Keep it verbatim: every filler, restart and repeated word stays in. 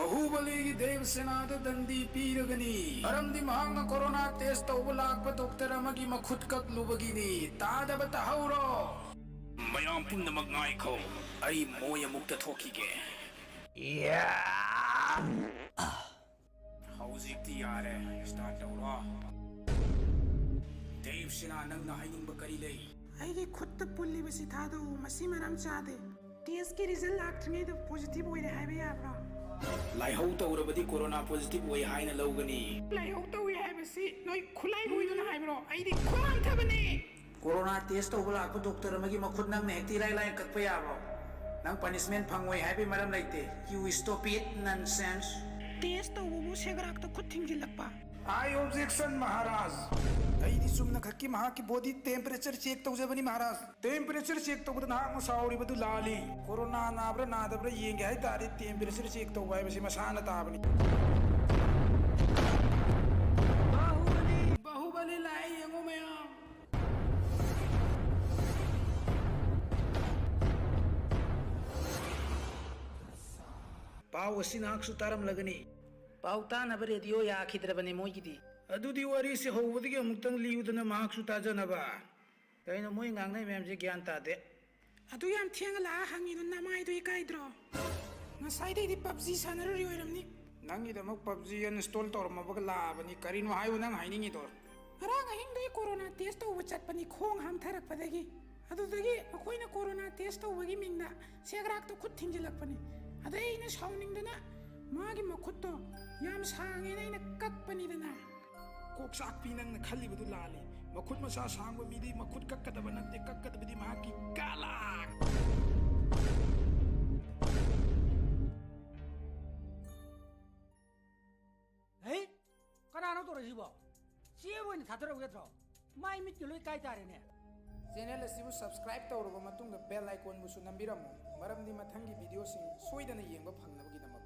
ꯕꯥꯍꯨꯕꯂꯤꯒꯤ ꯗꯦꯕꯁꯦꯅꯥꯗ ꯗꯟꯗꯤ ꯄꯤꯔꯒꯅꯤ, ꯃꯔꯝꯗꯤ ꯃꯍꯥꯛꯅ corona test ꯇꯧꯕ ꯂꯥꯛꯄ ꯗꯣꯛꯇꯔ ꯑꯃꯒꯤ ꯃꯈꯨꯠ ꯀꯛꯂꯨꯕꯒꯤꯅꯤ꯫ ꯇꯥꯗꯕ ꯇꯥꯍꯧꯔꯣ꯫ ꯃꯌꯥꯝ ꯄꯨꯝꯅꯃꯛ ꯉꯥꯏꯈꯣ, ꯑꯩ ꯃꯣꯏ ꯑꯃꯨꯛꯇ ꯊꯣꯛꯈꯤꯒꯦ꯫ ꯍꯧꯖꯤꯛꯇꯤ ꯌꯥꯔꯦ, ꯁ꯭ꯇꯥꯔꯠ ꯇꯧꯔꯣ꯫ ꯗꯦꯕꯁꯦꯅꯥ, ꯅꯪꯅ ꯍꯥꯏꯅꯤꯡꯕ ꯀꯔꯤ ꯂꯩ? ꯑꯩꯒꯤ ꯈꯨꯠꯇ ꯄꯨꯜꯂꯤꯕꯁꯤ ꯊꯥꯗꯣꯛꯎ, ꯃꯁꯤ ꯃꯔꯝ ꯆꯥꯗꯦ꯫ ꯇꯦꯁꯀꯤ ꯔꯤꯖꯜ ꯂꯥꯛꯇ꯭ꯔꯤꯉꯩꯗ ꯄꯣꯖꯤꯇꯤꯚ ꯑꯣꯏꯔꯦ ꯍꯥꯏꯕ ꯌꯥꯕ꯭ꯔꯣ? ꯂꯥꯏꯍꯧ ꯇꯧꯔꯕꯗꯤ ꯀꯣꯔꯣꯅꯥ ꯄꯣꯖꯤꯇꯤꯚ ꯑꯣꯏ ꯍꯥꯏꯅ ꯂꯧꯒꯅꯤ꯫ ꯂꯥꯏꯍꯧ ꯇꯧꯏ ꯍꯥꯏꯕꯁꯤ ꯅꯣꯏ ꯈꯨꯠꯂꯥꯏ ꯑꯣꯏꯗꯨꯅ ꯍꯥꯏꯕ꯭ꯔꯣ? ꯑꯩꯗꯤ ꯈꯨꯠ ꯍꯟꯊꯕꯅꯤ꯫ ꯀꯣꯔꯣꯅꯥ ꯇꯦꯁ ꯇꯧꯕ ꯂꯥꯛꯄ ꯗꯣꯛꯇꯔ ꯑꯃꯒꯤ ꯃꯈꯨꯠ ꯅꯪꯅ ꯍꯦꯛꯇ ꯏꯔꯥꯏ ꯂꯥꯏꯅ ꯀꯛꯄ ꯌꯥꯕ꯭ꯔꯣ? ꯅꯪ ꯄꯅꯤꯁꯃꯦꯟ ꯐꯪꯉꯣꯏ ꯍꯥꯏꯕꯒꯤ ꯃꯔꯝ ꯂꯩꯇꯦ꯫ You stop it, nonsense. Test ꯇꯧꯕꯕꯨ ꯁꯦꯒ꯭ꯔꯥꯛꯇ ꯈꯨꯠ ꯊꯤꯡꯖꯤꯜꯂꯛꯄ꯫ I objection, Maharaj. ꯑꯩꯗꯤ ꯆꯨꯝꯅ ꯈꯛꯀꯤ ꯃꯍꯥꯛꯀꯤ ꯕꯣꯗꯤ ꯇꯦꯝꯄꯔꯦꯆꯔ ꯆꯦꯛ ꯇꯧꯖꯕꯅꯤ, ꯃꯍꯥꯔꯥꯖ꯫ ꯇꯦꯝꯄꯔꯦꯆꯔ ꯆꯦꯛ ꯇꯧꯕꯗ ꯅꯍꯥꯛꯅ ꯁꯥꯎꯔꯤꯕꯗꯨ ꯂꯥꯜꯂꯤ꯫ ꯀꯣꯔꯣꯅꯥ ꯅꯥꯕ꯭ꯔꯥ ꯅꯥꯗꯕ꯭ꯔꯥ ꯌꯦꯡꯒꯦ ꯍꯥꯏ ꯇꯥꯔꯗꯤ ꯇꯦꯝꯄꯔꯦꯆꯔ ꯆꯦꯛ ꯇꯧꯕ ꯍꯥꯏꯕꯁꯤ ꯃꯁꯥꯅ ꯇꯥꯕꯅꯤ꯫ ꯕꯥꯍꯨꯕꯂꯤ! ꯕꯥꯍꯨꯕꯂꯤ ꯂꯥꯛꯑꯦ, ꯌꯦꯡꯉꯨ ꯃꯌꯥꯝ꯫ ꯄꯥꯎ ꯑꯁꯤ ꯅꯍꯥꯛꯁꯨ ꯇꯥꯔꯝꯂꯒꯅꯤ꯫ ꯄꯥꯎ ꯇꯥꯅꯕ ꯔꯦꯗꯤꯑꯣ ꯌꯥꯈꯤꯗ꯭ꯔꯕꯅꯦ ꯃꯣꯏꯒꯤꯗꯤ꯫ ꯑꯗꯨꯗꯤ ꯋꯥꯔꯤꯁꯤ ꯍꯧꯕꯗꯒꯤ ꯑꯃꯨꯛꯇꯪ ꯂꯤꯌꯨꯗꯅ ꯃꯍꯥꯛꯁꯨ ꯇꯥꯖꯅꯕ꯫ ꯀꯩꯅꯣ ꯃꯣꯏ ꯉꯥꯡꯅꯩ ꯃꯌꯥꯝꯁꯦ ꯒ꯭ꯌꯥꯟ ꯇꯥꯗꯦ꯫ ꯑꯗꯨ ꯌꯥꯝ ꯊꯦꯡꯅ ꯂꯥꯛꯑ ꯍꯪꯉꯤꯗꯣ ꯅꯃꯥꯏꯗꯣ ꯏꯀꯥꯏꯗ꯭ꯔꯣ? ꯉꯁꯥꯏꯗꯩꯗꯤ ꯄꯞꯖꯤ ꯁꯥꯟꯅꯔꯨꯔꯤ ꯑꯣꯏꯔꯝꯅꯤ꯫ ꯅꯪꯒꯤꯗꯃꯛ ꯄꯞꯖꯤ ꯑꯟꯏꯟꯁꯇꯣꯜ ꯇꯧꯔꯝꯃꯕꯒ ꯂꯥꯛꯑꯕꯅꯤ꯫ ꯀꯔꯤꯅꯣ ꯍꯥꯏꯌꯨ ꯅꯪ ꯍꯥꯏꯅꯤꯡꯉꯤꯗꯣ? ꯉꯔꯥꯡ ꯑꯍꯤꯡꯗꯒꯤ ꯀꯣꯔꯣꯅꯥ ꯇꯦꯁ ꯇꯧꯕ ꯆꯠꯄꯅꯤ, ꯈꯣꯡ ꯍꯥꯝꯊꯔꯛꯄꯗꯒꯤ꯫ ꯑꯗꯨꯗꯒꯤ ꯃꯈꯣꯏꯅ ꯀꯣꯔꯣꯅꯥ ꯇꯦꯁ ꯇꯧꯕꯒꯤ ꯃꯤꯡꯗ ꯁꯦꯒ꯭ꯔꯥꯛꯇ ꯈꯨꯠ ꯊꯤꯡꯖꯤꯜꯂꯛꯄꯅꯤ꯫ ꯑꯗꯩ ꯑꯩꯅ ꯁꯥꯎꯅꯤꯡꯗꯅ ꯃꯥꯒꯤ ꯃꯈꯨꯠꯇꯣ ꯌꯥꯝ ꯁꯥꯡꯉꯦꯅ ꯑꯩꯅ ꯀꯛꯄꯅꯤꯗꯅ꯫ ꯀꯣꯛ ꯆꯥꯛꯄꯤ, ꯅꯪꯅ ꯈꯜꯂꯤꯕꯗꯨ ꯂꯥꯜꯂꯤ꯫ ꯃꯈꯨꯠ ꯃꯁꯥ ꯁꯥꯡꯕ ꯃꯤꯗꯤ ꯃꯈꯨꯠ ꯀꯛꯀꯗꯕ ꯅꯠꯇꯦ, ꯀꯛꯀꯗꯕꯗꯤ ꯃꯍꯥꯛꯀꯤ ꯒꯂꯥ꯫ ꯍꯦ? ꯀꯅꯥꯅꯣ ꯇꯧꯔꯛꯏꯁꯤꯕꯣ? ꯆꯦ ꯑꯣꯏꯅ ꯊꯥꯗꯔꯛꯎ ꯌꯥꯗ꯭ꯔꯣ? ꯃꯥꯏ ꯃꯤꯠꯀ ꯂꯣꯏ ꯀꯥꯏ ꯇꯥꯔꯦꯅꯦ꯫ ꯆꯦꯅꯦꯜ ꯑꯁꯤꯕꯨ ꯁꯕꯁꯀ꯭ꯔꯥꯏꯕ ꯇꯧꯔꯕ ꯃꯇꯨꯡꯗ ꯕꯦꯜ ꯑꯥꯏꯀꯣꯟꯕꯨꯁꯨ ꯅꯝꯕꯤꯔꯝꯃꯨ, ꯃꯔꯝꯗꯤ ꯃꯊꯪꯒꯤ ꯚꯤꯗꯤꯑꯣꯁꯤꯡ ꯁꯣꯏꯗꯅ ꯌꯦꯡꯕ ꯐꯪꯅꯕꯒꯤꯗꯃꯛ꯫